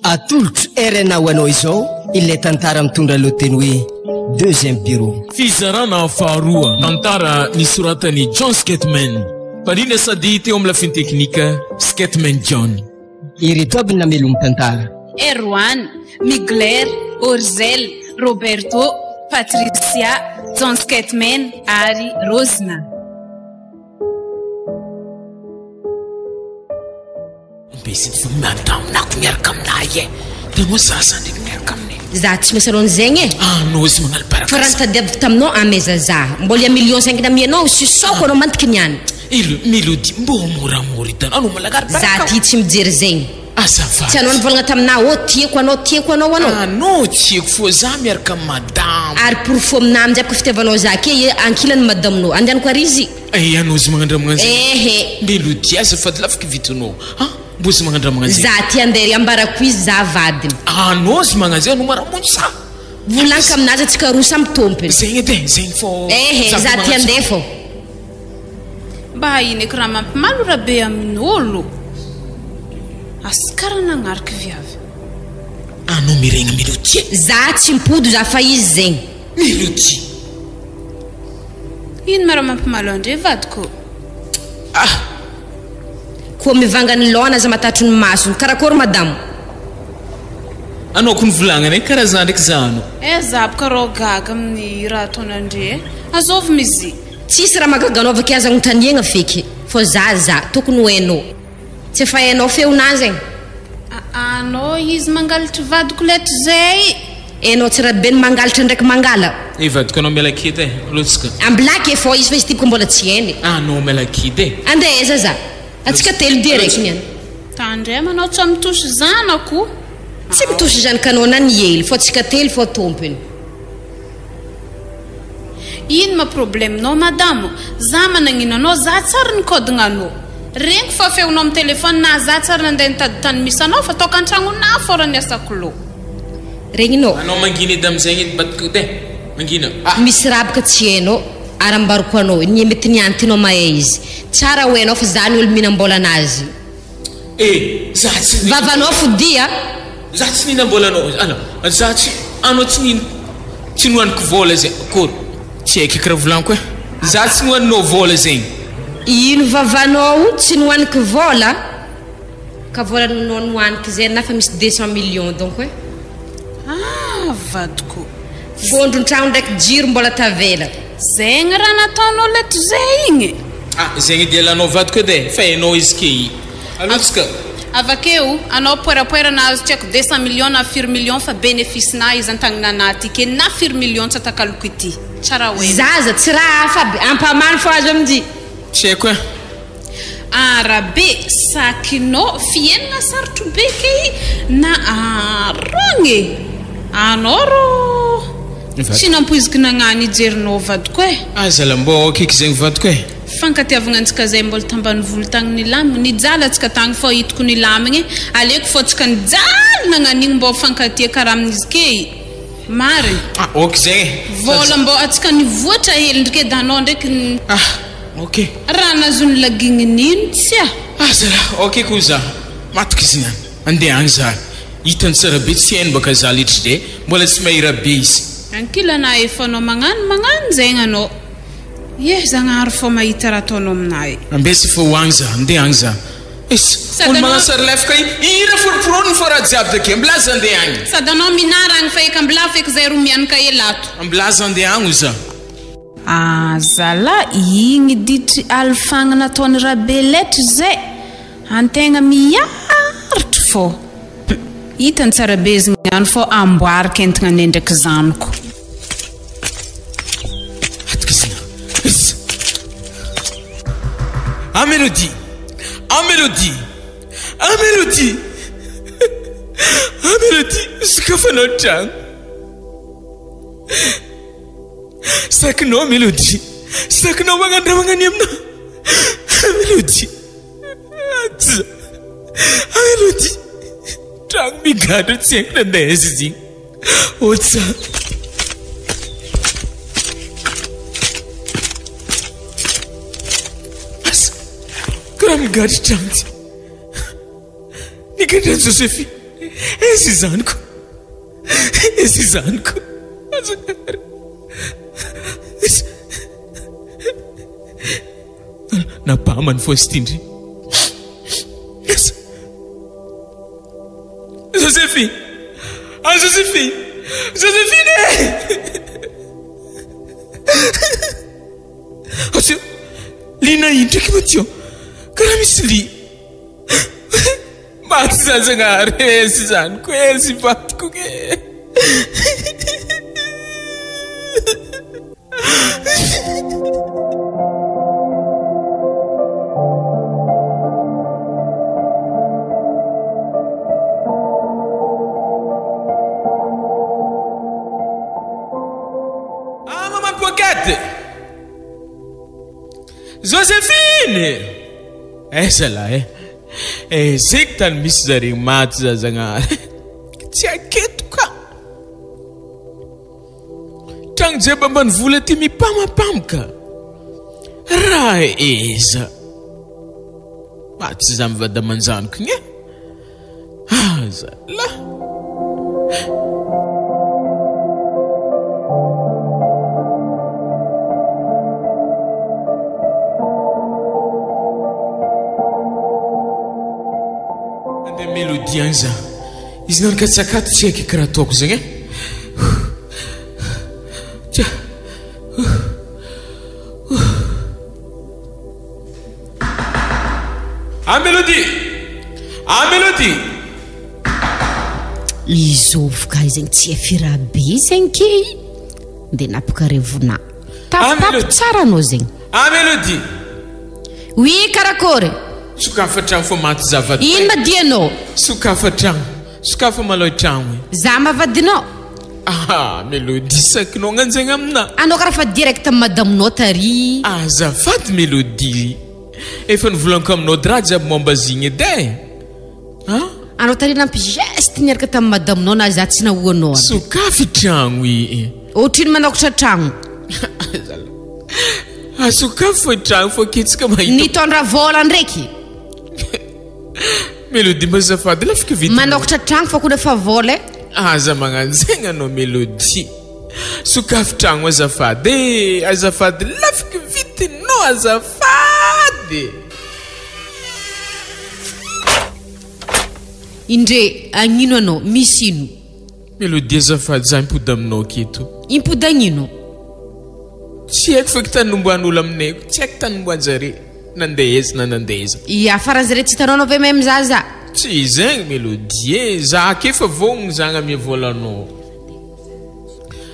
Atolotro RNA ho anao izao ilay tantara mitondra lohateny hoe Deuxième bureau. Fizarana faharoa, tantara nisoratan'i John Skatman, mpandrindra sady teo amin'ny lafiny teknika, Skatman John. Ireto aby ny namelon'ny tantara. Erwan, Migler, Orzel, Roberto, Patricia, John Skatman ary Rosina. Mbesiny fo miandamina ko miaraka aminahy e. Tanao zaza ndraiky miaraka aminay. Za tsy miasa anao an'izegny e. Anao izy magnalo baraka. Fa raha nitadiaviko taminao amaiza za. Mbola ya million cinq namianao sisaoko anao mantiky niany. Ilo Melody mbô moramora hitanao anao malagary baraka. Za ty tsy mijery zegny. Azafady. Tsy anao nivolagna taminah ô tiako anao tiako anao anao. Anao tiako fô za miaraka am madamo. Ary porofo aminah aminjay ko fitiavanao za ke ye ankilany madamonao. Andehaniko ary izy. Eh anao izy magnandramagna zegny. Ehe. Melody azafady lafiky vitinao ah mbô izy magnandramagna zegny. Za ty andeha ry ambarako izy za vadiny. Anao izy magnano zegny anao maramonjy za. Volaniko aminazy atsika roa samy tompony. Zegny edy e zegny fô. Ehe za ty andeha fô. Mba ineko raha mampimalo rabe amin'olo. Asa kara nagnariky viavy. Anao miregny Melody e. Za tsy mipody za fa izy zegny. Melody. Ino ma raha mampimalo andre vadiko. Ah. Koa mivanga ny laona aza matatro ny masony. Karakôry madamo? Anao ko nivolagnana e, karaha za ndraiky za anao. Eh za boka rô gaga amin'ny raha ataonandre e. Azovy mizy. Tsisy raha mahagaga anao avake aza agnontaniagna feky fô za za tokony ho hainao. Tsy efa hainao feonazy e. Aa anao izy mangalatra vadiko letry zay. Enao tsy rabe ny mangalatra ndraiky mangala. Eh vadiko anao miala kida e, lotsaka. Ambilaka e fô izy fa izy ty boka mbola tsy hainy. Anao miala kida e. Andeha aiza za? Antsika telo dia raiky niany. Tandremo anao tsy mitosy zanako. Tsy mitosy zanakanao na ny ely fô tsika telo fô tompony. Ino ma problème nao madamo? Za managnino anao za tsary nikodagna anao. Regniko fa feonao am téléphone na za tsary nandeha nitady tany misy anao fa tokantragnonah fô raha niasako lô. Regninao. Anao mangina edy amizegny edy badiko edy e. Mangina ah. Misy raha boka tsy hainao ary ambarako anao ny mety niantinao mahay izy. Tsara ho hainao fa za ny olo mihinam-bola anazy. Eh! Za tsy nino. Vavanao fodia. Za tsy nihinam-bola anao. Ala, za tsy, anao tsy nino, tsy nohaniko vola zay. Akory? Tsy haiko eky raha volaniko e. Za tsy nohaninao vola zegny. Ino vavanao tsy nohaniko vola? Ka vola nao nohaniko zay na fa misy 200 millions donc e. Ah vadiko. Fondron-tragno ndraiky jiro mbola tavela. Zegny raha nataonao letry zay igny. Ah zegny edy ialanao vadiko edy e, fa hainao izy ke i. Alotsika. Avakeo anao poerapoera nahazo tsy haiko 200 millions na firy millions fa benefice na izy antagnanà aty ke na firy millions tsy atakaloko ity. Tsara ho ela. Zaza tsy raha hafa aby, ampamany fô azo aminjy. Tsy haiko e. Ah Rabe, sakinao fiainana sarotro be kay na arogny e! Anao rô tsy nampoiziko nagnano hijerinao vadiko e! Aza la mbô ok eky zegny vadiko e! Fankatiavagna antsika zay mbola tambanivolo tagny nilamigny, nijaly antsika tagny fô hitako nilamigny, aleoko fô tsika nijaly nagnano igny mbô fankatia karaha amin'izy key, marigny. Ah ok zegny e! Vôla mbô antsika nivoatra hely ndriky edy anao ndraiky. Ah ok. Raha nazony lagigny nino tsia. Ah zalahy ok ko za matoky izy niany andeha agny za hitany tsara be tsy hainy baka za letry de mbola tsy mahay raha be izy. Ankilana efa anao magnano magnano zegny anao eh zagnahary fô mahita raha ataonao aminah e. Ambesa fa ho agny za andeha agny za es Sady olo anao magnano sary lefaka i hira foromporoniny fô raha jiaby take ambilaza andeha agny. Sady anao minara agny fa eka ambilà feky zay ro mianaka ela ato. Ambilaza andeha agny oza. Ah zalah igny ditry alifagna nataony Rabe letry zay antegna miaritry fô hitany tsara be izy niany fô amboariko entigna ane ndraiky zanako. Atokisana. Ah Mélodie. Ah Mélodie. Ah Mélodie. Ah Mélodie. Sokafanao tragno. Sakinao Melody, sakinao magnandramagna ny aminah Melody, aza Melody, tragno migadra tsy haiko nandeha aiza izy igny, otsa. Asa, karaha migadra tragno ty, nigadran'i Josephine. Aiza izany ko? Aiza izany ko? Azafady. Aiza? Nabamany Faustin ndry. Aiza? Josephine! Ah Josephine! Josephine e! Atio, lina ino ndraiky ma tio? Karaha misy li. Maty za Zagnahary e, sy zaniko e, sy vadiko e. Ah, maman Pocket! Josephine! Aiza lahy eh? Eh, zeky tany misy zare maty za Zagnahary. Tsy aketo ka. Tragno jiaby ambanivola aty mipamapamka. Raha aiza? Maty za mivady aman-janako igny e. Aza lah. Andeha mélodie agny za. Izy nankatsakato tsy haiko karaha ataoko zegny e. Tia. Ah Mélodie! Ah Mélodie! Izôvy ka zegny tsy afira be zegny ke de nampikarevonahy. Tapitapy tsara anao zegny. Ah Mélodie! Oui, karakôry? Sokafa tragno fa maty zava Ino ma dianao? Sokafa tragno. Sokafa malôha tragno e. Za ma vadinao? Ah Mélodie sakinao agnanjegny aminah. Anao karaha fa direct amy madamonao tary. Azafady Mélodie. Efa nivolaniko aminao edy raha jiaby momba azy igny edy e. Ah? Anao tary nampy geste niaraka tamy madamonao na za tsy nahoanao aby. Sokafy tragno i. Ohatrino manokatra tragno? Ah sokafy fô tragno fô aketsika mahita. Nitondra vôla ndraiky. Mélodie mba azafady lafika vita. Manokatra tragno fa koa fa vôla e. Aza magnano zegny anao Mélodie. Sokafy tragno azafady e, azafady lafiky vitinao azafady. Indre, agnino anao, misy ino? Mélodie azafady za impody aminao aketo. Impody agnino? Tsy haiko feky tany nomboan'olo aminay, tsy haiko tany nomboanjare, nandeha aiza na nandeha aiza. Ia, faran'zare tsy hitanao anao ve mahay mizaha za? Tsy zegny Mélodie e, za ake fa vognogno za agnamia vôlanao.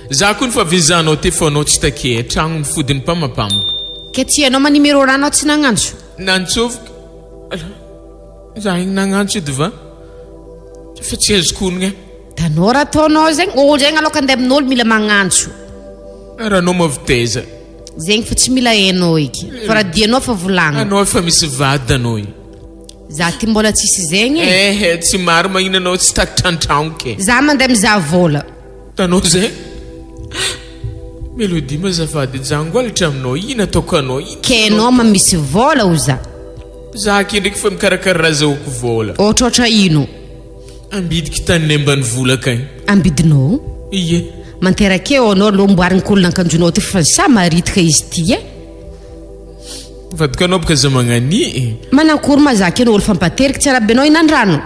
Za koa fa vizanao ty fa anao tsy take tragno mifodiny mpamapamako. Ke tsy hainao ma numéro raha anao tsy nagnantso? Nantsoviko. Za igny nagnantso edy va? Fa tsy azoko onogna e. Tanao raha ataonao zegny, olo zegny aloka andeha amin'olo mila magnantso. Raha anao mavitaiza. Zegny fa tsy mila hainao eky. Fa raha dianao fa volagno. Anao efa misy vady anao igny. Za ty mbola tsisy zegny e. Ehe, tsy maro magnino anao tsy takitra an-tragno ke. Za mandeha mizaha vôla. Tanao zay? Mélodie mazafady jango alitra aminao, ino ataoko anao? Ino Ke anao ma misy vôla ho za. Za ake ndraiky fa mikarakara raha zahoako vôla. Ohatrohatra ino? Ambidiky taninay ambanivola akagny. Ambidinao? Ie. Manterake eo anao aloha amboarigny kolona ankanjonao ty fa sa maritika izy ty e. Vadiko anao boka za magnani e. Manankory ma za ke no olo fampateriky tsy arabe anao hinandrano.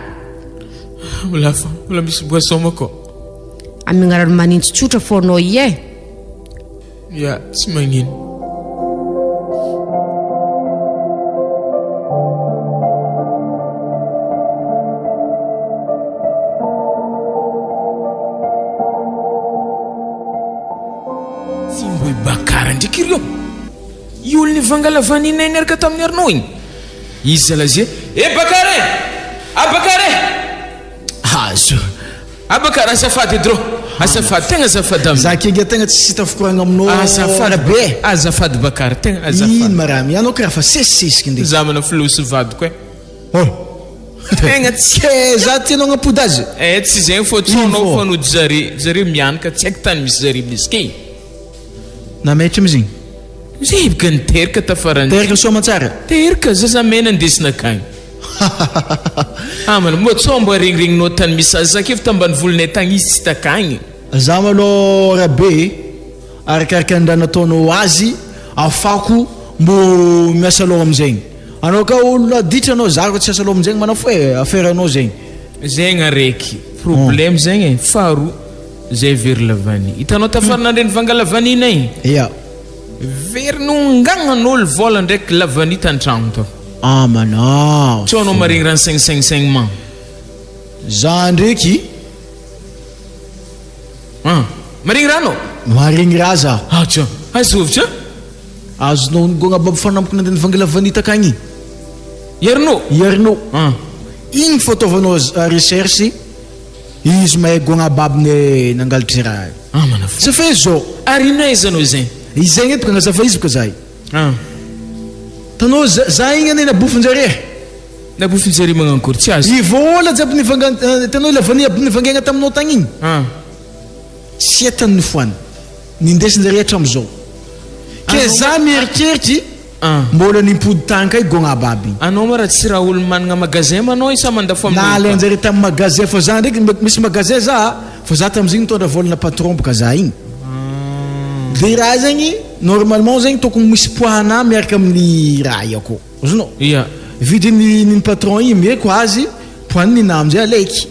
Mbola fa mbola misy boisson mako. Amiagna rano manintsy tsotra fô anao i e. Ya, tsy magnino. Tsy mbo Bakara ndraiky ireo. I olo nivangalavaninay niaraka tamin'ny Arnaud igny. Izy zalahy E Bakara e! A Bakara e! Azo. A Bakara azafady edy rô. Azafady, tegna azafady aminao. Za kega tegna tsy hita fikoragna aminao Azafady Rabe. Azafady Bakara, tegna azafady. Ino ma raha anao karaha fa sesisesiky ndraiky. Za mana filoha sy vadiko e. Oh. Tegna tsy Ke za tianao agnapody azy. Eh tsy zegny fô Ino tsao fô? fa nody zare, zare mianaka tsy haiko tany misy zare misy ke. Nametry amizigny. Zay boka niteraka tafarany. Teraka soa aman-tsara. Teraka zazamena ndesina akagny. Amana, mbô tsao mbô regniregninao tany misy azy, za k'efa tambanivolonay tagny izy tsy takagny. Za malôha Rabe e, arakaraka ny raha nataonao azy afako mbô miasa lôha amizegny. Anao ka olona ditra anao za ko tsy asa lôha amizegny manafo e, affaire anao zegny. Zegny araiky problème zegny e, faharoa zay very lavanille, hitanao tafara nandre nivanga lavanille nay? Ya. Very nongagnan'olo vôla ndraiky lavanille tantragno tao. Amanao. Tsao anao maregny raha nisaignisaignisaigny Za ndreky. An! Maregny raha anao? Maregny raha za. Aja! Azovy tsa? Azonao nigôgna babo fanampiky nandeha nivanga lavanille takagny igny? I Arnaud? I Arnaud. An! Igny fô ataovanao recherche, izy mahay gôgna babony nangalatra raha io. Amana fô. Sa fe zao. Ary ino aiza anao zegny? Izegny eto ka agnazava izy boka za io. An! Tanao za za igny anie nabofonjare e. Nabofonjare magnankory? Tsy azoko. I vola jiaby nivanga hitanao ilay vanille aby nivangaigna taminao tagny igny? An. Tsy entany nifohany. Nindesinjare hatramizao. Ke za mieritreritsy mbola nimpody tagny kay gôgna aby aby. Anao ma raha tsy raha olo managna magasin ma anao sa mandafo amin'olo ka? Nalainjare tamin'ny magasin fa za ndraiky misy magasin za fa za tamizigny nitondra volana patron boka za igny. De raha zegny normalement zegny tokony misy poids anah miaraka amin'ny raha io akao. Azonao? Ia. Vidin'ny ny patron igny omeko azy poids ninah amizay alaiky.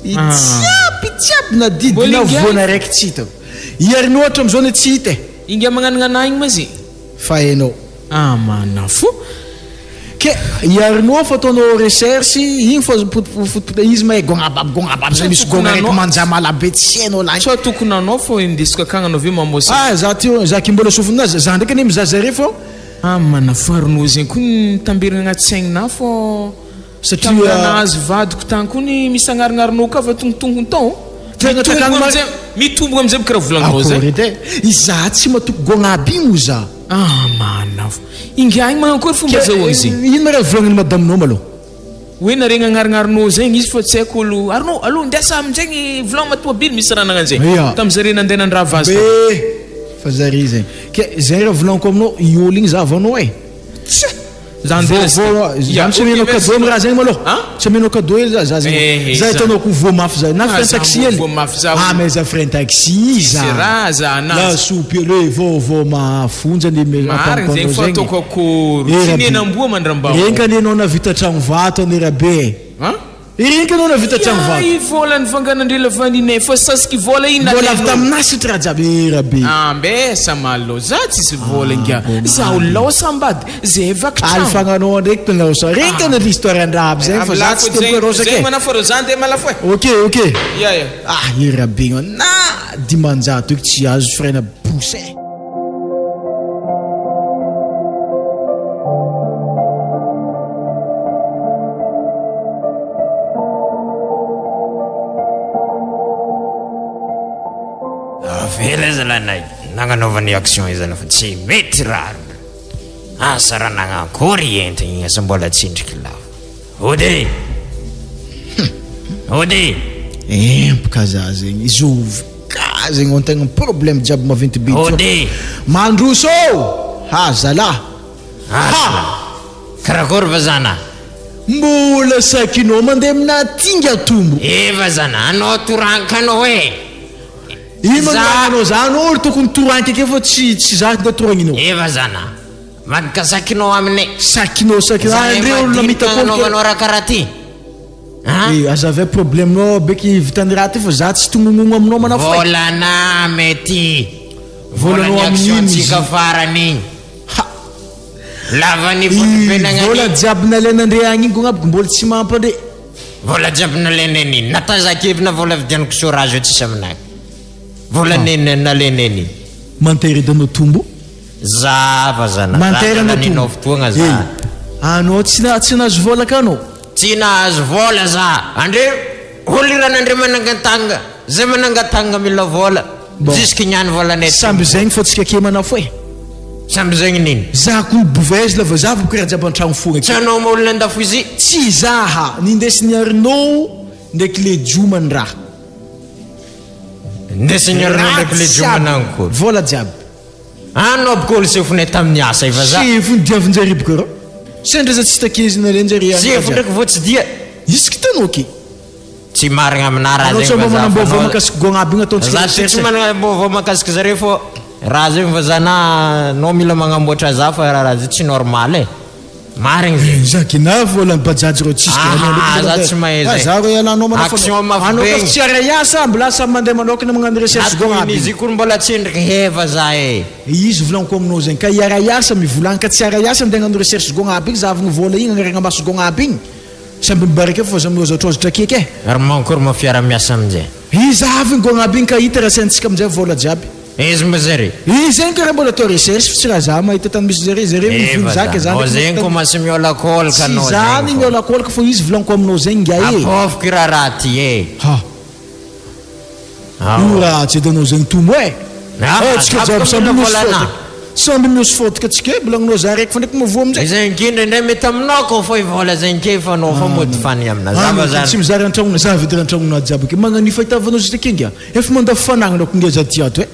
I jiaby jiaby na didy na voana araiky tsy hitako. I Arnaud hatramizao anie tsy hita e. Ingahy magnanagna igny ma ze? Fa hainao. Ah manafo. Ke i Arnaud fa ataonao recherche igny fa fotopoto izy mahay gogna aby gogna aby zay misy gogna araiky manjamala be tsy hainao lahy. Sao tokony anao fô indesiko akagny anao avy eo mamosa. Ah za ty za ki mbola sofina za ndraiky anie mizaha zare fô. Ah manafo Arnaud zegny koa nitamberigna agnaty saigninahy fô. Satria. Tamin'ny raha nahazo vadiko tany koa ny misy agnarignarinao koa fa tongontongony tao. Tegna Mitombogna amizay, mitombogna amizay bôka raha volagninao zay. Akory edy e! Izaho tsy matoky gôgna aby igny hoy za. Ah manafo. Ingahy igny manankory fomba azahoagna zegny? Ino ma raha volagnin'i madaminao malôha? Hoe naregny agnarignarinao zegny izy fa tsy haiko olo Arnaud, allo ndesa aminjegny volagno ma tômôbily misy raha nagnano zegny. Ia. Tamin'zare nandeha nandrava azy tao. Be! Fa zare zegny. Ke zegny raha volagniko aminao, i olo igny zahavanao e. Tsia! Zany tena tsy Vaovao Ya, za tsy ok, amenao merci. cadeau am raha zegny malôha. An? Tsy amenao cadeau hely za za zegny. Eh, eh, Za za. hitanao ko voa mafy za. Na Ah, frein za taxi mbo hely. voa mafy za. Ah, mais za frein taxi Tsisy za. raha za na. Lasopy hely vaovao mahafonja ny me Marigny zegny ampanompanao fa zegny. ataoko akôry. Eh, Tsy Rabe. nenamboa mandrambahoaka. Regny ka nenao navita tragno vato anie Rabe e. An? Ireny ka anao navita tragno Ya, vato. i vola nivanganandre lavaninay fa sasiky vola iny Mbola avy nalainao. taminà sitry raha jiaby eh Rabe. Ambesa malô, za tsisy vola ingahy, Ah, za olo laosam-bady, zay vaky tragno. Alifagnanao ndraiky tena laosa. Regny ka ny histoire an-draha aby zegny fa za tsy Lafo te zegny, rosa zegny ke. manafo rô, za andeha malafo e. Ok, ok. Ya, ya. Ah, i Rabe igny na 500 eky tsy azo frein-na bouche e. Avela zalahy na nagnanaovany action io zalahy fa tsy mety rariny. Asa raha nagnankory entagna igny asa mbola tsindriky lava. Ody! Ody! Empoka za zegny, zovy ka zegny antegna problème jiaby maventy be ty. Ody! Mandroso ô! Ha zalahy! Asa! Karakory va zana? Mbola sakinao mandeha aminà tinga tombo. Eva zana, anao toranka anao e! Ino Za- manao za anao ry tokony toranka ake fa tsy tsy za ndeha toragninao. Eva zana, madika sakinao aminay. Sakinao sakinao Zay andre olona madinika mita agnanaovanao raha karaha ty. Ha? Eh, azavay problème-nao beky vitany raha ty fa za tsy tongonongo aminao manafo e. Volana mety. Volanao Volan'ny amin'ino action tsika izy? farany igny. Ha! Lava ny I fotopenagna vola jiaby nalainandre agny igny kognabiko mbola tsy mampandre. Vola jiaby nalainay nino? Natazakevina vola vidianiko sorazo io tsisy aminahy. Vola neny nalainay nino? Mantery edy anao tombo. Zava zana. Mantery anao Laninao tombo. fotoagna za. Eh, anao tsy na tsy nahazo vola ka anao. Tsy nahazo vola za. Andre olo ranandre manangatanga. Zay manangatanga mila vola. Bon. Jusque niany volanay. Samby zegny fa tsika ake manafo e. Samby zegny nino? Za koa bovezy lava za boko raha jiaby an-tragno fogna Tsy ake. anao ma olona andafozy? Tsy zaha nindesin'i Arnaud ndraiky legioma ny raha. Ndesin'i Arnaud Raha ndraiky legioma jiaby. nankory. Vola jiaby. Anao boko olo sefonay tamin'ny asa efa za. Sefo ny diavinjare boko reo. Sendra za tsy takezina reny zare any. Sefo ndraiky vao tsy dia. Izy kitanao ke. Tsy marigna aminah raha Anao zegny tsy mba vazaha fa manam-baovao anao mahakasiky gôgna aby igny ataontsika Za tsy recherche. manam-baovao mahakasiky zareo fô raha zegny vazaha na anao mila magnamboatra za fa raha zay tsy normal e. Marigny zegny. Za kina vola ny bajaj reo tsisy kira anao Aha, ndraiky za mbola tsy mahay Ah, zay. za reo ialanao manao Action fanao. mafy Anao be ka igny. tsy ara hiasa mbola samy mandeha manokana magnano recherche gôgna aby. Izy koa mbola tsendriky heva za e. Izy volaniko aminao zegny ka hiara hiasa mivolagna ka tsy ara hiasa andeha hagnano recherche gôgna aby igny zahavigny vola igny agnaragna maso gôgna aby igny. Samby mibaraka eo fa za mihozatrozatra akeky e. Ary mankory moa fiara-miasa aminjay? Iza avy ny gôgna aby igny ka hita raha saintsika aminjay vola jiaby. Izy moa zare? Izy zegny karaha mbola atao recherche fa tsy raha za mahita tany misy zare, zare mivily Eva zaka za, za nao ndraiky zegny mahita commence miolakolaka Tsy anao za zegny ny fô. miolakolaka fô izy volagniko aminao zegny ngiahy e. Apôviko i raharaha ty e. Ha. Ao. Io raha tsy hitanao zegny tomo e. Ah, Eh, tsika jiaby mila samby miosy volana. fôtaka. Samby miosy fôtaka tsika e, volagnonao za raiky fa ndraiky mavoa aminjay. Izay nke indraindray mety aminao kô fô i vola zegny ke fa anao fô mody fany amina. Za va zany. Tsy mizara an-tragnona, za vidina an-tragnona jiaby ke. Magnano io fahitavanao zay take ngia. Efa mandafo fanagnana ko ngia za ty ato e.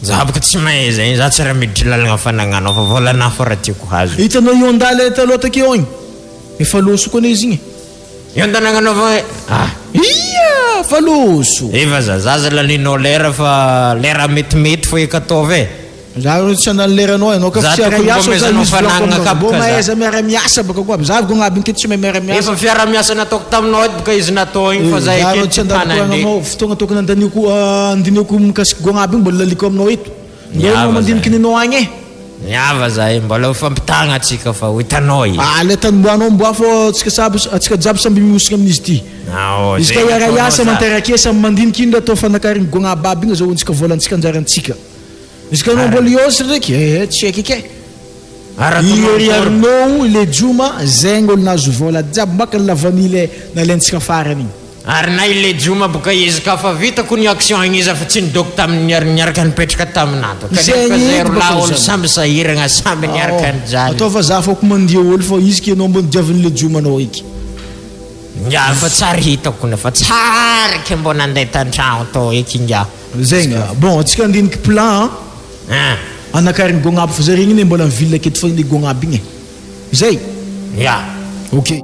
Za boka tsy mahay zegny, za tsy raha miditry lalagna fanagnanao fa volanah fô raha tiako hazo. Hitanao Hyundai le taloha takeo igny? Efa loso koa anie izy igny e. Hyundai nagnanaova hoe ah. Ia, fa loso. Efa za, za aza laninao lera fa lera metimety fô eky ataovy e. Za ro tsy handany leranao e, anao ka Za tsy tokony hiara-hiasa mba za amezanao misy volaniko fanagnana aminao. Mbô kapoka za. mahaiza miara-miasa baka koa aby. Za avy gôgna aby nke tsy mahay miara-miasa. Efa fiara-miasa nataoko taminao eto boka izy natao igny fa za Za eky ro tsy handany tana koragna nde. aminao, fotoagna tokony andaniako andinihako mikasiky gôgna aby igny mbola laliko aminao eto. Ndao Miava anao mandiniky za. ninao agny e. Miava za e, mbola ho fampitagna atsika fa ho hitanao izy. Ah, le tany mboanao mboa fô atsika samby atsika jiaby samby mihosogna amin'izy ty. Ao, Izy ka zegny hiara-hiasa ataonao za. manterake samy mandiniky ino raha atao fanakarigny gôgna aby aby igny azahoantsika vôlantsika anjarantsika. Izy ka anao mbola hiôsy ndraiky, ehe tsy haiko eky e. Ary I ataonao ry akory? Arnaud, i Lejoma, zegny olo nahazo vôla jiaby maka ny lavanille nalaintsika farany igny. Ary na i Lejoma boka izy ka fa vitako ny action igny izy fa tsy nidoko tamin'ny niar niaraka nipetraka taminah to. Kanefa Zegny zay edy ro baka lahy olo zany. samby sahiragna samby niaraka Ao, nijaly. ataova za fôko mandia olo fô izy ke anao mbô nidiavin'i Lejoma anao eky. Ingahy fa tsary hitako na fa tsary ke mbô nandeha tan-tragno tao eky ingahy. Zegny, bon antsika andiniky plan An. anakarigny gôgna aby fa zare igny ne mbola mi-ville aketo fa ny gôgna aby igny e. Zay? Ya. Ok.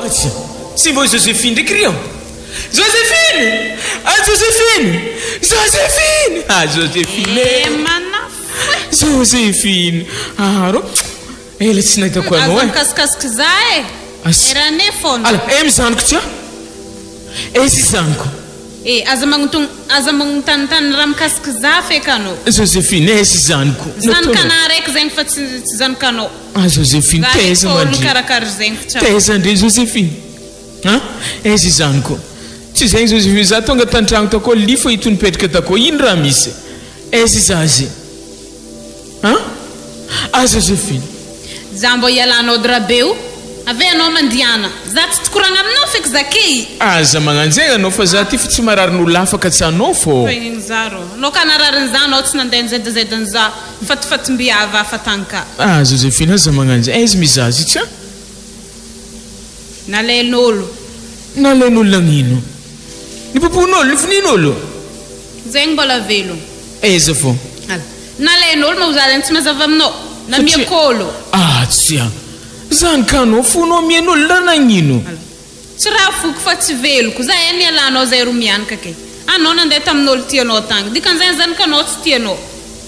Atia, tsy mbô Joséphine ndraiky ry ao. Joséphine! Ah Joséphine! Joséphine! Ah Joséphine! Eh, manafo e. Joséphine! Ah rô, ela tsy nahitako anao Aza e. mikasikasiky za e. As- Erane fôna. Ala, eh mizaniko tsia. Eh sy zaniko. Eh, aza magnontogno, aza magnontanintany raha mikasiky za feky anao. Joséphine, eh sy zaniko. Zanakanah raiky zegny fa tsy tsy zanakanao. Ah Joséphine, Za raiky taiza fô olo mandry. mikarakara zegny fa tsy Taiza ndry Joséphine? Hein? Aiza izany ko? Tsy zegny Joséphine, za tonga tan-tragno takao, lia fô ito nipetraka takao, ino raha misy? Aiza izazy? Hein? Ah Joséphine. Za mbô ialanao drabe o. Avy anao mandiana. Za tsy tikoragna aminao feky za key. Aza magnanjegny anao fa za ty fa tsy mararin'olo hafa ka tsy anao fô. Fa inona za rô? Anao ka narariny za anao tsy nandeha nizedazedany za. Fatifatim-biavy hafa tagny ka. Ah Joséphine aza magnanjegny, aiza misy zaza io tsia? Nalain'olo. Nalain'olo nagnino? Nipopohin'olo, nifonian'olo? Zegny mbola velogno. Aiza fô? Ala. Nalain'olo ma ho za zegny tsy mazava aminao? Namiak'olo. Ah tsia. Zany ka anao fonao amian'olo raha nagnino? Ala. Tsy raha foko fa tsy veloko. Za e nialanao zay ro mianaka ke. Anao nandeha tamin'olo tianao tagny. Dikan'izay zany ka anao tsy tianao.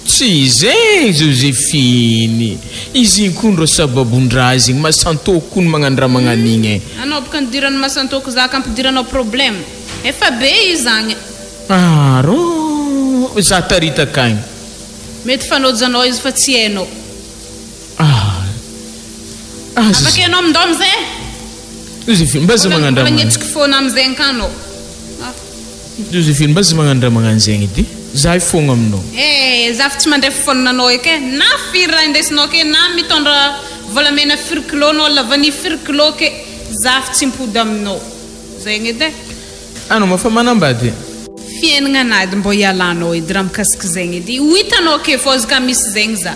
Tsy izay Joséphine. Izy igny koa ndrô sababon-draha izy igny. Masantôko koa ny magnano raha magnano igny e. Anao boka nidiran'ny masantôko za ka ampidiranao problème. Efa be izy agny. Ah rô, za taritaka agny. Mety fanojanao izy fa tsy hainao. Ah. Ah, Afaka ianao mindao amizay. Joséphine, mba aza magnano raha Mbola magnano. nihetsiky foana amizay ka anao. Ah. Joséphine, mba aza magnano raha magnano zegny edy. Za hifogno aminao. Eh, za fa tsy mandray fifônana anao eky e. Na firy raha indesinao ke, na mitondra volamena firy kilo anao, lavanille firy kilo ke, za fa tsy mipody aminao. Zegny edy e. Anao ma fa manambady? Fiaignana an'ady mbô ialanao edy raha mikasiky zegny edy. Ho hitanao ke fô izy ka misy zegny za.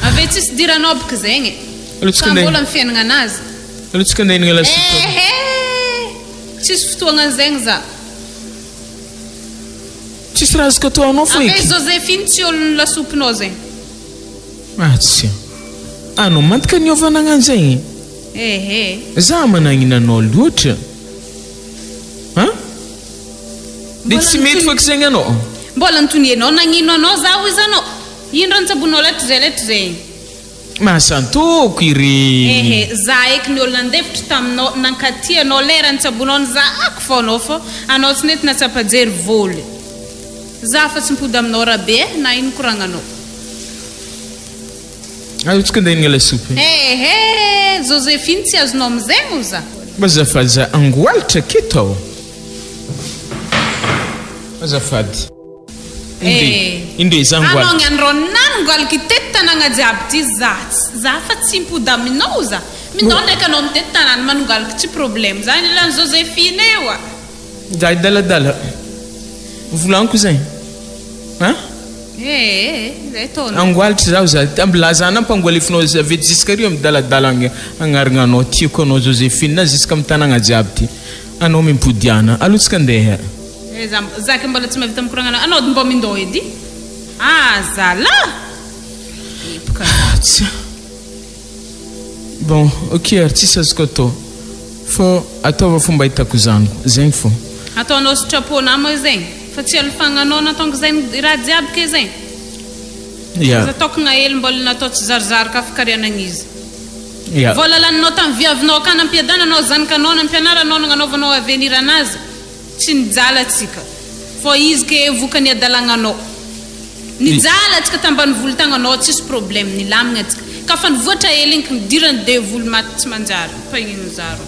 Ave tsisy idiranao boka zegny e. Aleo tsika Ka ndeha. mbola amy fiaignana anazy. Aleo tsika andeha hihinagna lasopy. Ehe! Tsisy fotoagna zegny za. Tsisy raha azoko atao anao fô Ave eky. Josephine tsy olon'ny lasopinao zegny. Ah tsia. Anao mantka niova nagnano zegny. Ehe. Za managnina anao loatra. An? De tsy mety fô eky zegny anao. Mbola nitonianao nagnino anao za hoy zanao. Ino raha nitsabonao letry zay letry zegny. Mahasantoko ireny. Ehe, za eky ny olona nandefitry taminao, nankaty anao lera nitsabonao nizahako fô anao fô anao tsy nety natsapa jery voly. Za fa tsy mipody aminao Rabe eh, na ino koragnanao. Aleo tsika andeha hihinagna lasopy. Ehe, Josephine tsy azonao amizegny o za. Mba azafady za angoalitra aketo aho. Azafady. Indre, indre za Anao angoalitra. niany rô nangoaliky teto tanagna jiaby ty za tsy za fa tsy mipody aminao za. Mindao ndraiky anao mitety tanàna manongaliky tsy problème za anilan'i Josephine eo a. Za hidaladala. Volaniko zegny. An? Ee, zay ataonao. Angoalitry zaho za. Ambilaza anah ampangoalefinao avy eto jusqu'à ry midaladala agny agnarigna anao. Tiako anao Josephine jusqu'à amy tanagna jiaby ty. Anao mimpodiana. Aleo tsika andeha. Eh za za ke mbola tsy mahavita mikoragna anao. Anao mbô mindao edy. Ah zalah! Hipoka. Tsia. Bon, ok ary tsisy azoko atao. Fô ataova fomba ahitako zanako. Zegny fô. Ataonao sitraponà moa zegny fa tsy alofagnanao natonga zegny raha jiaby ke zegny. Ya. Aza tokagna hely mbola natao tsy zarizary ka fikarianagna izy. Ya. Vola laninao tamin'ny viavinao ka nampiadananao zanakanao nampianaranao nagnanaovanao avenir anazy tsy nijaly atsika fô izy ke vokany adalagnanao. Nijaly atsika tambanivolo tagnanao tsisy problème nilamigna atsika ka fa nivoatra hely igny nidirany devoly maty tsy manjary mpagnino zaro.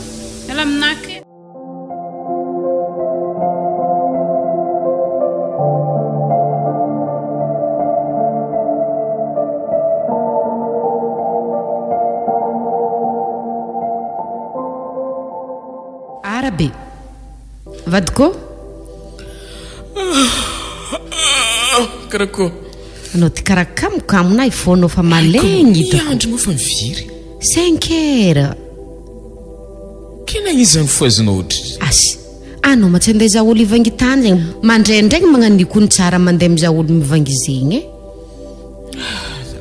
Miala aminah ke. Arabe. Vadiko. Karakôry. Anao ty karaha kamokamo na ifonao fa malegny hitako. Andro moa fa miviry. Cinq heures. Ke nagniza ny fohazinao ohatry. Asy. Anao ma tsy andeha hizaha olo hivangy tany zegny. Mandraindraigny magnanio ko ny tsara mandeha mizaha olo mivangy zegny e.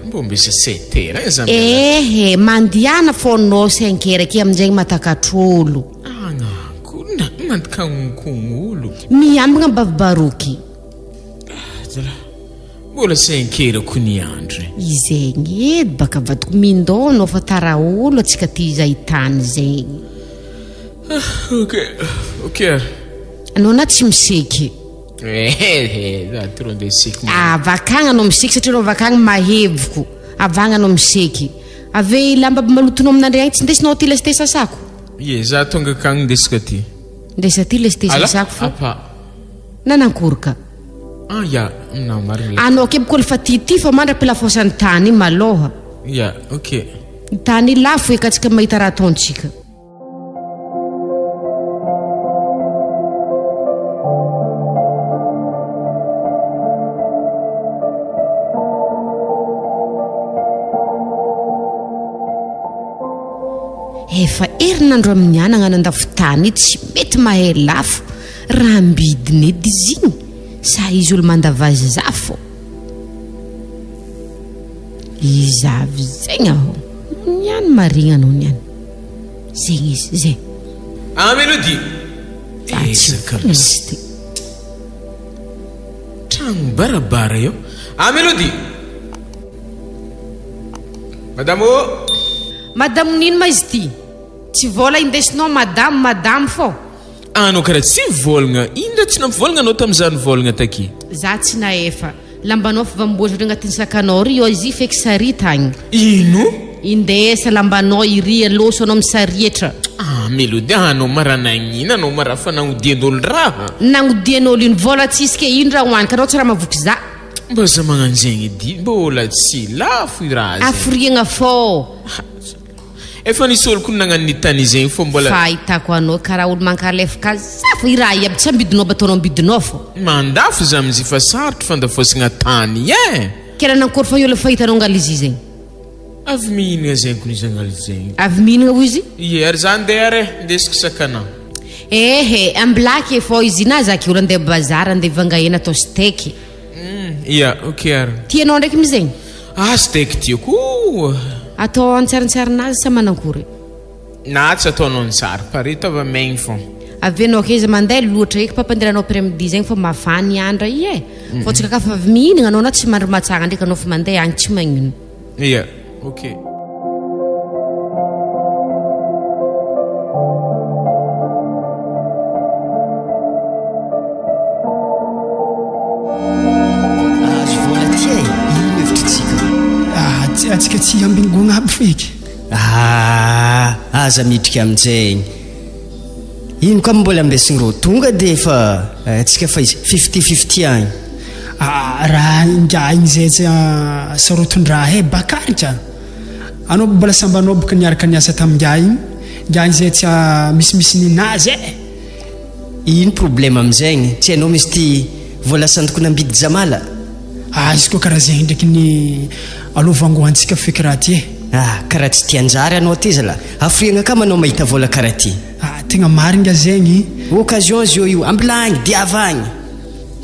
Mbô mbesa sept heures e za miala. Ehe, mandiana fô anao cinq heures aky aminjegny matakatr'olo. Agnako na mandikagnonkogn'olo. Miambigna barobaroky. Ah, zalahy. Mbola cinq heures ko ny andro e. Izegny edy baka vadiko mindô anao fa tara olo atsika ty izay tany zegny. Ah, ok, ok ary. Anao na tsy miseky. Ehe, za trop ndeha seky. Avakagna anao miseky satria anao avakagna mahevoko. Avagna anao miseky. Ave lamba malotonao amin'andre agny tsy ndesinao aty lesy te sasako. Ie, za tonga akagny ndesiko aty. Ndesa aty lesy te Ala, sasako fô. apa. Nanankoroka. Ah ya, na marigny le. Anao ke boko fa ty ty fa mandra-pilafosan'ny tany maloha. Ya, ok. Ny tany lafo eka antsika mahita raha ataontsika. Efa herinandro amin'ny anagna nandafo tany tsy mety mahay lafo raha ambidiny edy izy igny sa izy olo mandavazy za fô izy avy zegny aho niany marigna anao niany zegny izy zay Ah Mélodie. Ezaka misy ty. Tragno barabara eo. Ah Mélodie. Madame ô. Madame nino ma izy ty? Tsy vôla indesinao madame madame fô. Anao karaha tsy nivôlagna. Ino raha tsy nampivôlagna anao tamin'izaho nivôlagna taky? Za tsy nahefa. Lambanao fa vamboatra agnatin'ny sakanao ry eo izy feky sarita agny. Ino? Indesa lambanao iry aloso anao misarietra. Ah Mélodie anao ma raha nagnina anao ma raha fa nagnodian'olo raha. Nagnodian'olo ino vôla tsisy ke ino raha hoaniko anao tsy raha mahavoky za. Mba za magnano zegny edy mbola tsy lafo i raha zegny. Aforiagna fô. Efa nisy olo koa nagnano ny tany zegny fô mbola. Fahitako anao karaha olo mankalefaka za fô i raha iaby tsy ambidinao aby ataonao ambidinao fô. Mandafo za amin'izy fa sarotro fandafosagna tany eh. Ke raha nankory fa olo fahitanao ngalizy zegny. Avy mihinagna zegny kony izy agnaly zegny. Avy mihinagna hoy izy? Ie, ary za andeha ary e, ndesiko sakana. Ehe, ambilaky e, fô izy na za olo andeha bazary andeha hivanga hena atao steak. Ia, ok ary. Tianao ndraiky mi zegny? Ah, steak tiako o! Atao antsarintsarinazy sa manankory? Na tsy ataonao antsary, pare ataova maigny fô. Avy anao ake izy mandeha loatra eky mpampanderanao après midi zegny fa mafana i andra i e. Fô tsika kafa avy mihinagna anao na tsy mandry matsagna ndraiky anao fa mandeha agny tsy magnino. Ia, ok. Azo vola ty e, ino hevitritsika? Ah, atsika tsy ambin'ny aby feky. Ah, aza midrika amin'izegny. Ino koa mbola ambesigny rô? Tonga de efa atsika fa izy fifty fifty agny. Ah, raha ingahy igny zay tsy sarotin-draha e, Bakary ka. Anao mbola sambanao boka niaraka niasa tamin'ingahy igny, ingahy igny zay tsy misimisy ninazy e. Ino problème amin'izegny? Tsy hainao misy ty vola sandoko nambidy Jamala? Ah, izy koa karaha zegny ndraiky ny alou vangoantsika feky raha ty e. Ah, karaha tsy tia anjara anao ty zalahy. Hafiriagna kama anao mahita vola karaha ty. Ah, tegna marigna zegny. Occasion zio io, ambilagny, diava agny.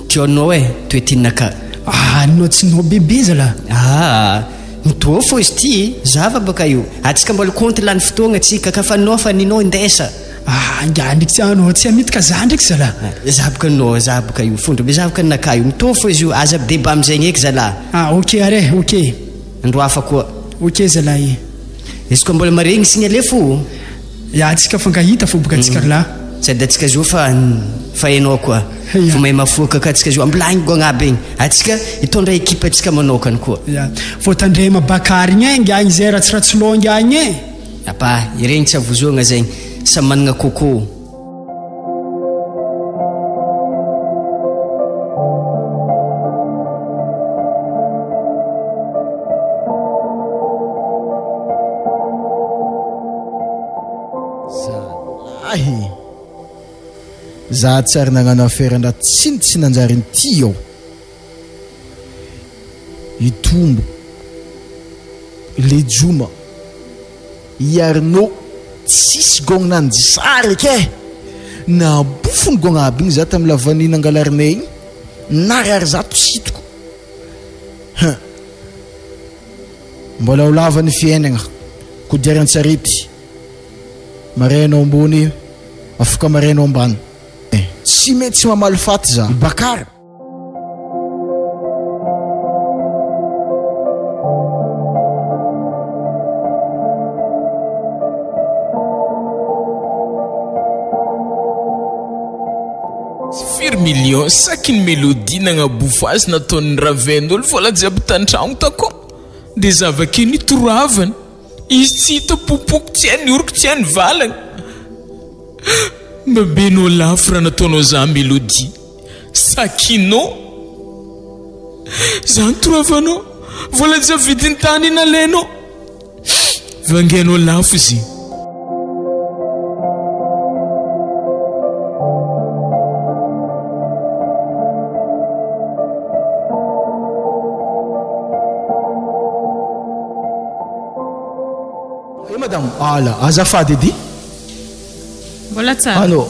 Tionao e, toetinaka. Ah, anao tsy nao bebe zalahy. Ah, mitô fô izy ty, zava baka io. Atsika mbola compte lany fotoagna tsika, ka fa nao fa ninao indesa. Ah, ingahy ndraiky tsy anao tsy hamity ka za ndraiky zalahy. Za boka nao, za boka io, fondro be za boka naka io, mitô fô izy io, aza mideba amizegny eky zalahy. Ah, ok ary e, ok. Andro hafa koa. Ok zalahy. Izy koa mbola maregny signaler fo. Ya atsika fankahita fo boka atsika ry lahy. Sady atsika zo fa fa hainao koa. Fa mahay mafoaka ka atsika zo ambilagny gogna aby igny. Atsika hitondra equipe atsika manokana koa. Ya. Vao tandrema Bakary igny e, ngiahy igny zay ratsiratsy loha ngiahy igny e. Apa, iregny tsy avozoagna zegny. Samy managna coco. Zalahy Za tsy ary nagnano affaire ndra tsiny tsy nanjary nity ao Hitombo Lejoma I Arnaud tsisy gong nanjary eky eh! Nabofony gong aby igny za tam la vanille nangalarinay igny narary za tositiko hein! Mbola ho lava ny fiainagna kodiaran-tsarety maraina ao ambony afoka maraina ao ambany tsy maintsy mamaly faty za Bakara. Firy million saky ny melodie nagnabofo azy nataon'ny raven'olo vola jiaby tantragno tako de zavake nitoravany izy tsy hita popoko tsy hainy oroko tsy hainy valagna mba benao lafo raha nataonao za melodie Sakino Zany toravanao Vola jiaby vidin'ny tany nalainao Vangainao lafo izy Eh madame, ala, azafady edy. Mbola tsara. Anao,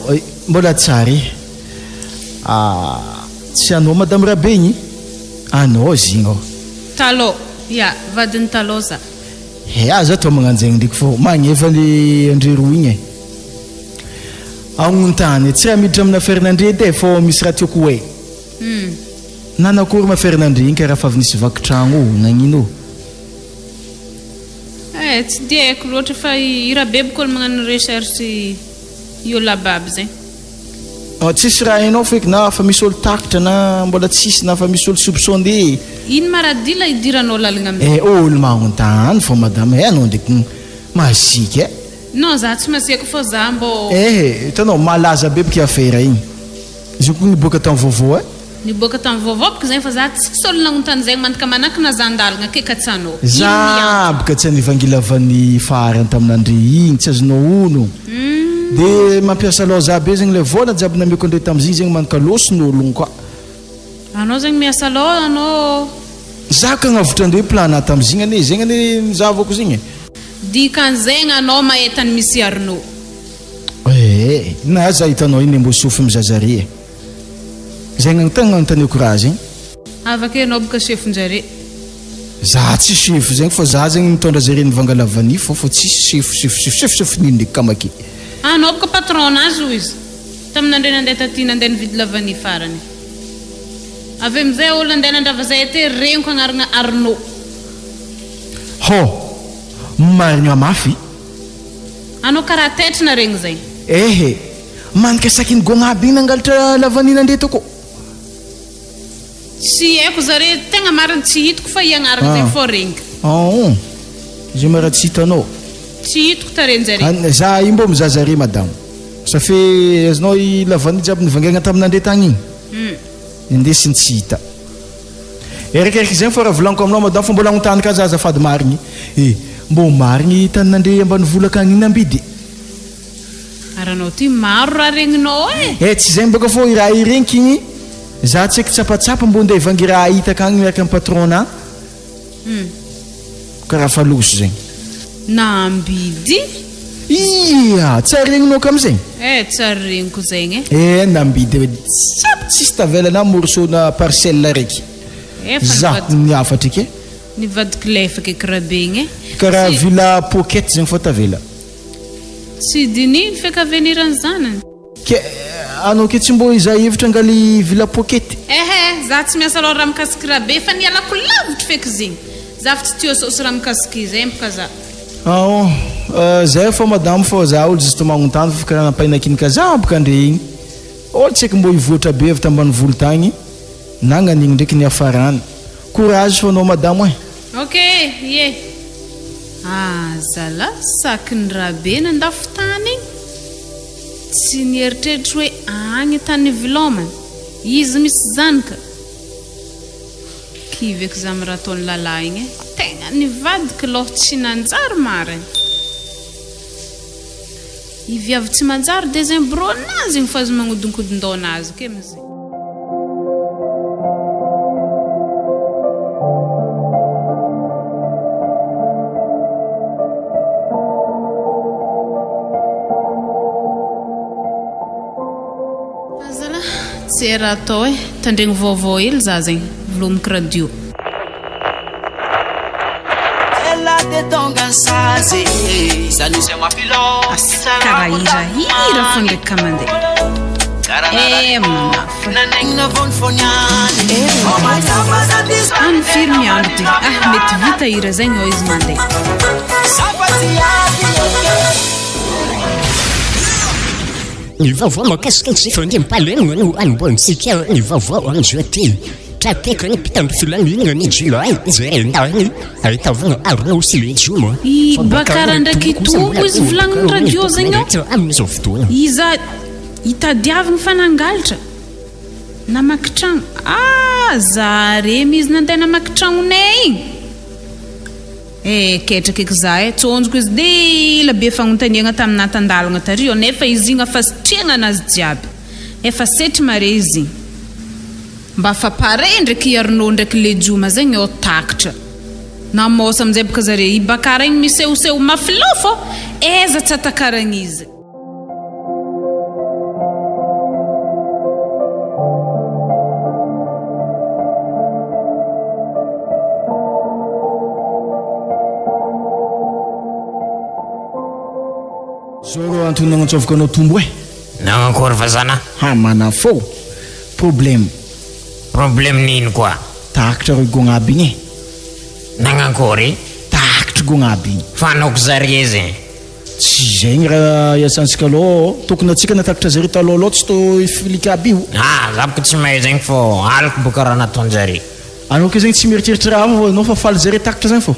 mbola tsara e. Ah, tsy anao madame Rabe igny? Anao izy igny ô. Talô, ya, vadin'i Talô za. He, aza atao magnanjegny ndraiky fô magneva le andre roa igny e. Agnontany, tsy raha miditra amina affaire-n'Andre edy e, fô misy raha tiako ho hay. Nanakory ma affaire-n'Andre igny karaha fa avy nisy vaky tragno ô, nagnino ô? Eh, tsy dia haiko loatra fa i Rabe boko olo magnano recherche i olo aby aby zegny. Ah, tsisy raha hainao feky na fa misy olo takitra na mbola tsisy na fa misy olo soupçonné. Ino ma raha dila idiranao lalagna amizay? Eh, olo magnontany fô madame eh, anao ndraiky masiaka eh. Non, za tsy masiaka fô za mbô. Eh, hitanao malaza be boka affaire igny. Izy io koa niboaka tamin'ny vaovao eh. Niboaka tamin'ny vaovao boka zegny fa za tsisy olo nagnontany zegny mantka manakina za andalagna ake ka tsy anao. Ino ny Za antony? boka tsy nivangilavan'ny farany tamin'Andre igny, tsy azonao ono. De mampiasa lôza be zegny le vôla jiaby nameko andre tamzigny zegny manka lôsin'ologno koa. Anao zegny miasa lôha anao. Za ka agnavotra andre plan-na tamizigny anie, zegny anie nizavako zegny e. Dikan'zegny anao mahita ny misy Arnaud. Eh, na za hitanao iny mbô sofy mizazare e. Zegny tegna agnontaneko raha zegny. Avake anao boka chef-njare. Za tsy chef zegny fa za zegny mitondra zare nivanga la vanille fô fa tsisy chef chef chef chef chef nino ndraiky kamaky. Anao boka patron-nazy hoy izy tamin'andre nandeha taty nandeha nividy la vanille farany. Avy amizay olo nandeha nandrava zay aty regniko agnarana Arnaud. Hô! Marigna mafy. Anao karaha taitra na regny zay. Ehe! Manika sakin'ny gôgna aby igny nangalatra la vanille nandre tao kô. Tsy haiko zare tegna marina tsy hitako fa i agnarana zay fô regniko. Aon! Zay ma raha tsy hitanao. Tsy hitako tarehin-jare. Za io mbô mizaha zare madamo. Ça fait azonao i la vanille jiaby nivangaigna tamin'andre tagny igny. Indesiny tsy hita. Erikerika zegny fô raha volagniko aminao madamo fa mbola agnontany ka za azafady marigny e. Mbô marigny tanin'andre ambanivolo akagny igny nambidy? Ary anao ty maro raha regninao e! Eh tsy zegny bôka fô i raha i regniky igny za tsy eky tsapatsapa mbô ndeha hivangy raha hita akagny miaraka am patron-na. Karaha fa loso zegny. Nambidy? Ia! Tsy ary regninao ka amizegny? Eh tsy ary regniko zegny e. Eh nambidy jiaby tsisy tavela na morceau-na parcelle araiky. Eh fa Za nivadika. niafatra eky e. Nivadiky lefaka eky rabe igny e. Karaha Tsy. villa pocket zegny fô tavela. Tsy dinihiny feky avenir ny zanany. Ke anao ke tsy mbô hizaha hevitra angaly villa pocket. Ehe, za tsy miasa loha raha mikasiky rabe fa nialako lavitry feky zigny. Za fa tsy tia sôsy raha mikasiky zempoka za. Aon, zay fô madamo fô za olo juste magnontany fa karaha nampainakinika za boka andre igny. Olo tsy eky mbô hivoatra be avy tambanivolo tagny nagnan'igny ndreky niafarany. Courage fô anao madamo eh. Ok, ie. Ah zalah, sakin'i Rabe nandafo tany igny. Tsy nieritreritry hoe agny tany nivilomany. Izy misy zanaka. Kivy eky za am raha ataon'i Lala igny e. Tegna nivadiky loha tsy nanjary marigny. I viavy tsy manjary deuxième bro nazy igny fa azy magnodinkodin-dohanazy ke amizay. Azala, tsy hay raha atao e. Tandregno vaovao hely za zegny, velomiko radio. Asa karaha hirahira fô ndraiky ka mandeha. Eh manafo. Any firy miandro ty? Ah mety vita hira zegny ao izy mandeha. Ny vaovao mahakasika ny tsy fandriampahalemana no anombohantsika ny vaovao amin'izao ity. Tra-tehaka ny mpitandro filaminana ny jiolahy izay raindahiny ahitavana arona sy legioma. I Bakara ndraiky Togo izy volagnin'ny radio zegny ao. Amin'izao fotoana. Iza itadiavigny fa nangalatra. Namaky tragno. Ah, zare mizy nandeha namaky tragnonay igny. Eh, ketraka eky za eh, tsonjoko izy dila be fagnontaniagna taminah tandalagna tary ô, nefa izy igny afa sitrihagna anazy jiaby. Efa setry mare izy igny. Mba fa pare ndraiky i Arnaud ndraiky Lejoma zegny ô takatra. Namôsa amizay boka zare, i Bakara igny misehoseho mafy loha fô aiza tsy atakaragn'izy. Zao rô antony nagnantsovako anao tombo eh. Nagnankory vazana? Ha manafô! Problème. Problème n'ino koa? Takitra reo gogna aby igny eh. Nagnankory? Takitry gogna aby igny. Fa anaoko zare zegny. Tsy zegny raha iasantsika alôha ô. Tokony atsika natakitra zare talôha alôha tsy tô hifilika aby io. Ah, za boko tsy mahay zegny fô aliko boka raha nataonjare. Anao ke zegny tsy mieritreritra raha hafa anao fa faly zare takitra zegny fô.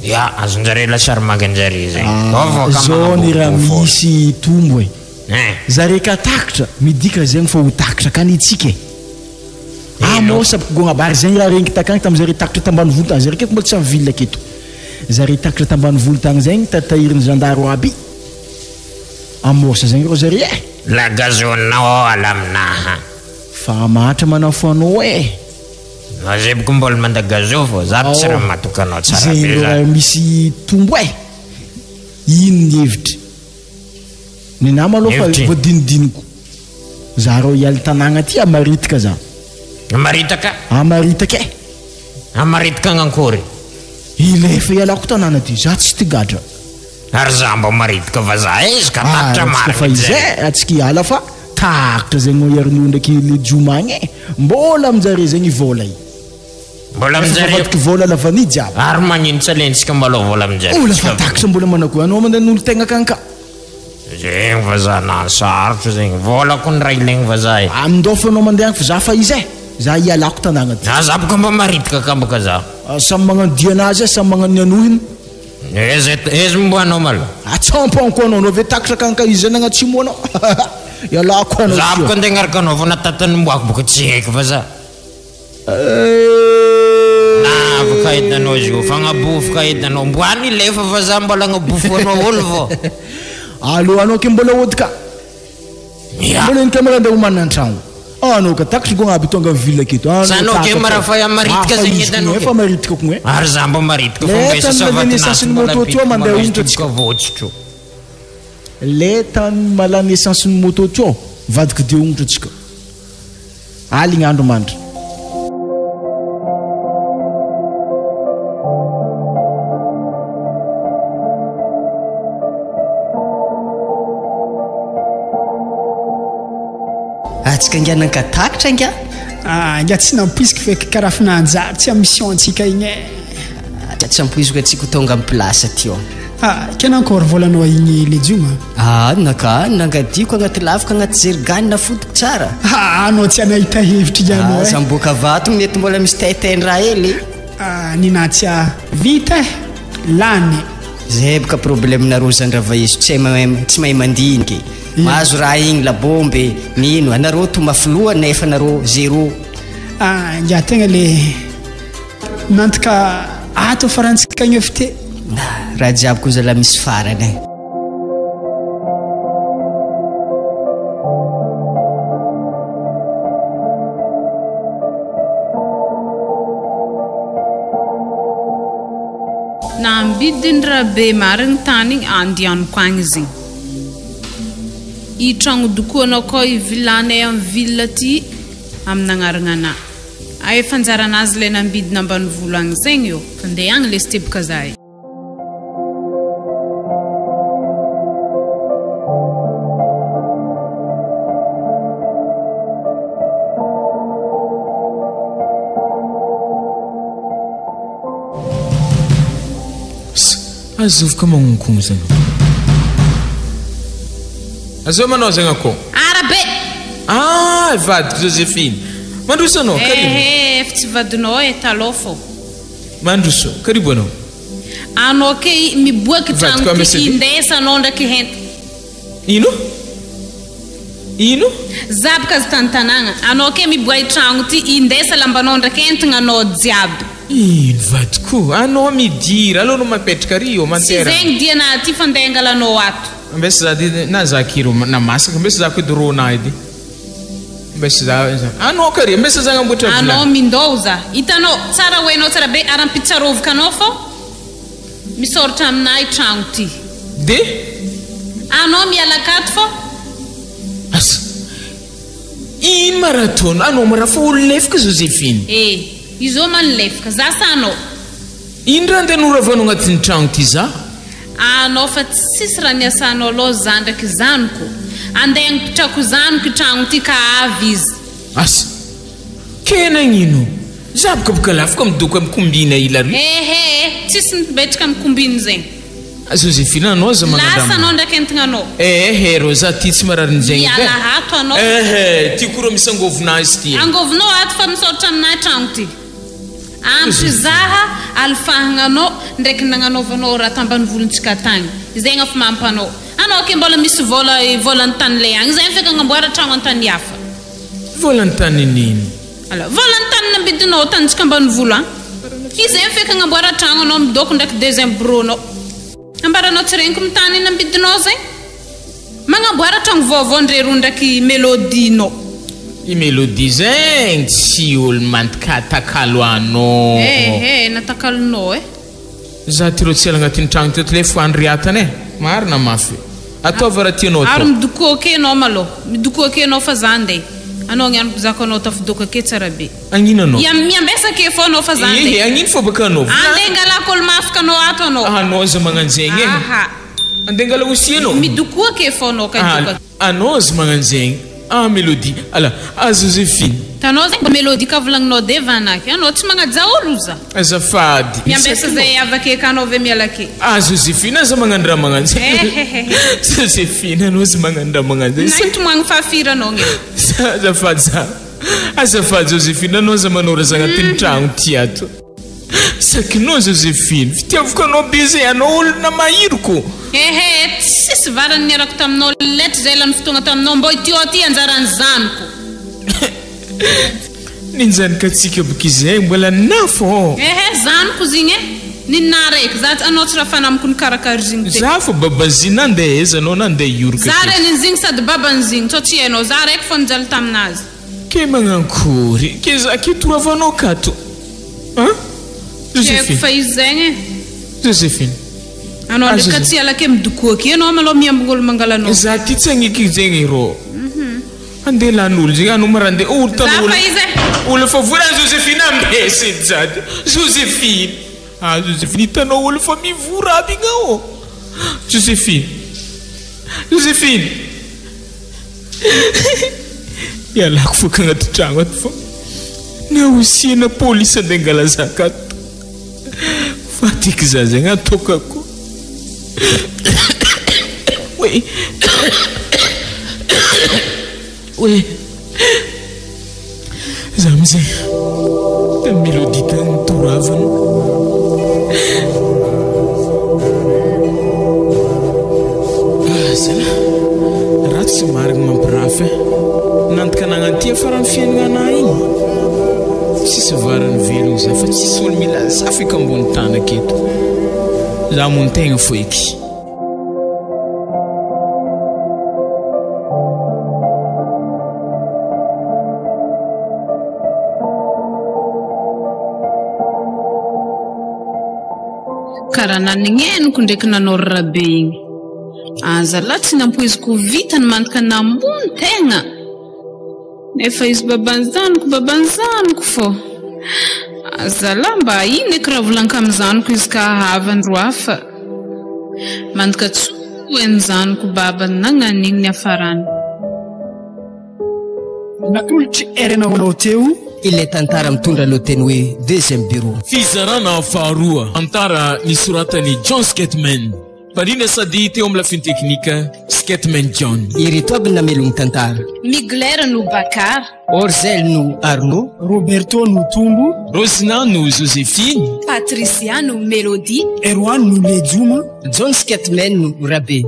Ya, azonjare lasary maganjare zegny. Ah, zao ny raha misy tombo e. Eh. Zare ka takitra, midika zegny fa ho takitra ka ny tsika e. Ah, mô saboko gogna bary zegny raha regniky takagny tam zare takitra tambanivolo tagny, zare keky mbola tsy amy ville aketo. Zare takitra tambanivolo tagny zegny taritahirin'ny zandaro aby. Amôsa zegny rô zare eh. La gazonao alamina. Fa mahatra manafo anao eh. Anao zay boko mbola manda gazo fô, za tsy raha matoky anao tsara Zegny be rô za. raha misy tombo e! Ino ny hevitry? Nenaha malôha fa Hevitry? voadinidiniko. Za rô hiala tanagna aty hamaritaka za. Hamaritaka? Hamaritaka e! Hamaritaka agnankory? Ilefa ialako tanàna ty, za tsy tia gadra. Ary za mba maritaka vazaha e, izy ka takatra Ah, marina fa izay. izay atsika hiala fa takatra zegny ao iarnio ndraiky le joma agny e. Mbola aminjare zegny vola i. Mbola Efa aminjare. voavadiky vola lavany jiaby. Ary magnino tsy alentsika mbalao vola aminjare. Mbola fa takatra mbola manako anao mandeha n'olo tegna akagny ka. Zegny vazaha na sarotro zegny. Vola ko ny raha ilaigny vazaha e. Amindao fa anao mandeha agny fa za fa izy e. Za hialako tanàgna ty. Na za boka mba maritaka ka boka za. Ah, samy magnano dianazy e, samy magnano ny anohiny. Eza eza momba anao malo. Atsampanko anao, anao ve takatra akagny ka izy zay nagnatsimo anao. Ialako anao. Za boka andeha agnaraka anao fa natatany mboako boka tsy haiko vazaha. Navaka edy anao izy io, fagnabofoka edy anao. Mboany lefa vazaha mbola agnabofo anao olo vao. Allo anao ke mbola ody ka. Ya. Mbola iny caméra andeha homanina an-tragno. Anao ka takatra go aby tonga amin'ny ville aketo. Anao Za anao ke takatra. marafa ya maritika Ah, fa zegny izy edy anao koa, ke. Efa maritika koa e. Ary za mba maritika fa Le mba tany sasavadinazy malany essence ny mbola moto teo mandeha mbola onitra izy boka votsotro. Le tany malany essence ny moto teo vadiko de onitra tsika. Aligny andro mandry. Atsika ngia nankatakatra ngia. Ah, ngia tsy nampoiziko feky karaha fa nanjary tsy amin'ny mission antsika igny e. Ah, tsy ampoiziko atsika ho tonga amin'ny place aty ao. Ah, kena encore volanao igny legioma? Ah, naka nangadiko agnaty lavaka agnaty zerigany nafotiko tsara. Ah, anao tsy anahita hevitra igny anao Ah, e. za miboaka vato mety mbola misy taitainy raha hely. Ah, ninatsy ah. Vita e. Lany. Zay boka problème nareo zandravaeso tsy hay mahay tsy mahay mandiniky. Mahazo raha igny labombe mino anareo to mafiloha nefa anareo zéro. Ah, ngia tegna le nantoka ato farantsika igny efa te. Raha jiaby koa zalahy misy farany e. Nambidiny rabe marigny tany igny andianiko agny izy igny. I tragno dokoanao koa i villanay amin'ny ville ty amin'ny agnarana anahy. Ah, efa anjaranazy ilay nambidina ambanivolo agny zegny io. Fa ndeha agny lesy teboka za e. Azovoka magnonkogno zegny. Azao manao zegny akô. Arabe! Ah, vadiko Josephine. Mandroso anao, karibu. Ehe, efa tsy vadinao e, taloha fô. Mandroso, karibu anao. Anao ke miboaky Vadiko tragno ty ABCD. indesanao ndraiky henta. Ino? Ino? Za boka azy tany-tanàgna. Anao ke miboay tragno ty indesa lambanao ndraiky entigna anao jiaby. Ino vadiko? Anao midira, aleo anao mapetraka ary io Tsy mantera. zegny diana ty fa andeha angalanao ato. Ambesa za dy na za kiro na masaka, ambesa za ko edy rona edy. Ambesa za za. Anao kary, ambesa za agnamboatra Anao vilany. mindao za. Hitanao tsara hoenao tsara be ary ampitsarovaka anao fô misoratra aminahy tragno ty. De? Anao miala akato fô. Asa. Ino ma raha ataonao? Anao ma raha fa olo lefaka Josephine. Eh, izao ma ny lefaka, za sa anao? Ino raha andeha noravanao agnatin'ny tragno ty za? Anao fa tsisy raha niasanao aloha za ndraiky zaniko. Andeha agnipitrako zaniko i tragno ty ka avy izy. Asa. Ke nagnino? Za boka boka lafiko midoko amin'ny kombina ila ry. Ehe, tsisy mipetraka amin'ny kombina zegny. Josephine anao za Lasa manandramana. anao ndraiky entigna anao. Eh, eh, rô za ty tsy marary zegny. Miala ato anao. Eh, ty koa rô misy angovona azy ty. Angovinao ato fa misaotra aminahy tragno ty. Ampy zaha alifahagna anao ndraiky nagnanaovanao raha tambanivolontsika tagny. Zegny efa mampanao. Anao ke mbola misy vola vola an-tany le agny. Zegny feky agnamboara tragno an-tany hafa. Vola an-tany nino? Ala, vola an-tany nambidinao tanytsika ambanivolo agny. Izay feky agnamboara tragno anao midoko ndraiky deuxième bureau-nao. Ambaranao tsy regniko mitany nambidinao zegny. Magnamboara tragno vaovao ndre ro ndraiky mélodie-nao. I Melody zegny tsy olo mantka atakalo anao. Ehe, natakalonao e. Za ty rô tsy ela agnatin'ny tragno teto le fandriatana e. Marina mafy. Ataova raha tianao Ary atao. midokoa ake anao malôha. Midokoa ake anao fa za andeha. Anao niany mpizaka anao tafidoka ake tsara be. Agnino anao? Ia- Miambesa ake fô anao fa za Ehe, andeha. agnino fô baka anao? Andeha angalako olo mafika anao ato anao. Anao aza magnano zegny e. Aha. Andeha angala aussi anao. Midokoa ake fô anao ka Ah, hidoka. Anao aza magnano zegny. Ah Melody, ala, ah Josephine. Tanao zegny Melody ka volagninao devant anaky. Anao tsy magnaja olo za. Azafady. Miambesa zay avy ake ka anao ve miala ake. Ah Josephine aza magnano raha magnano zegny. Ehehehe. Josephine anao aza magnano raha magnano zegny. Na itomagny fahafiranao nge. Azafady za. Azafady Josephine anao aza manao raha za agnatin'ny tragno ty ato. Sakinao Josephine, fitiavako anao be zay, anao olona mahiriko. Ehe, tsisy varany niarako taminao letry zay lany fotoagna taminao mbô ity ao ty anjaran'ny zanako. Ninjanaka antsika boky izay mbola nafo. Ehe, zanako zigny e. Ninona raiky za anao tsy raha fanamiko nikarakara zigny te. Za fo babazi nandeha aiza anao nandeha hioroka Za ke. reniny zigny sady babany zigny tsao tsy hainao za raiky fô nijaly taminazy. Ke magnankory ke za ke toravanao kato. Hein? Tsy haiko Josephine. fa izy zegny e. Josephine. Anao Ah, ndraiky ka Josephine. tsy alake midokoa ake anao malôha miambigny olo mangala anao. Za ty tsy agneky zegny rô. Andeha lan'olo zegny anao mara andeha olo Za tany olo. fa izy e. Olo fa vola Josephine ambesy jady. Josephine. Ah Josephine hitanao olo fa mivora aby igny ao. Josephine. Josephine. Ialako foka agnaty tragno ato fa naosiana polisy andeha angala zaka ato. Fa tiako za zegny atokako. Oe. Oe. Za amizay tamin'ny Melody tany toravana. Ah, zala. Raha tsy marigny mampirafy e. Nandika nagnano ty afaran'ny fiainana anahy igny. Tsisy varany velogno za fa tsisy olo mila za feky ambony tany aketo. Za montegna fo eky. Karaha nanigneniko ndraiky nanao rabe igny. Azalahy tsy nampoiziko vita ny mantka nambony tegna. Nefa izy baban'zanako baban'zanako fô. Azalahy mba ino eky raha volaniko amin'zanako izy ka havandro hafa. Mantka tsoen'zanako baba nagnan'igny ny hafarany. Natolotry RNA teo Ilay tantara mitondra lohateny hoe deuxième bureau. Fizarana faharoa tantara nisoratan'i John Skatman. Mpandrindra sady teo amin'ny lafiny teknika Skatman John. Ireto aby ny namelogny tantara. Migler no Bakar. Orzel no Arnaud. Roberto no Tombo, Rosina no Josephine. Patricia no Melody. Erwan no Lejuma, John Skatman no Rabe.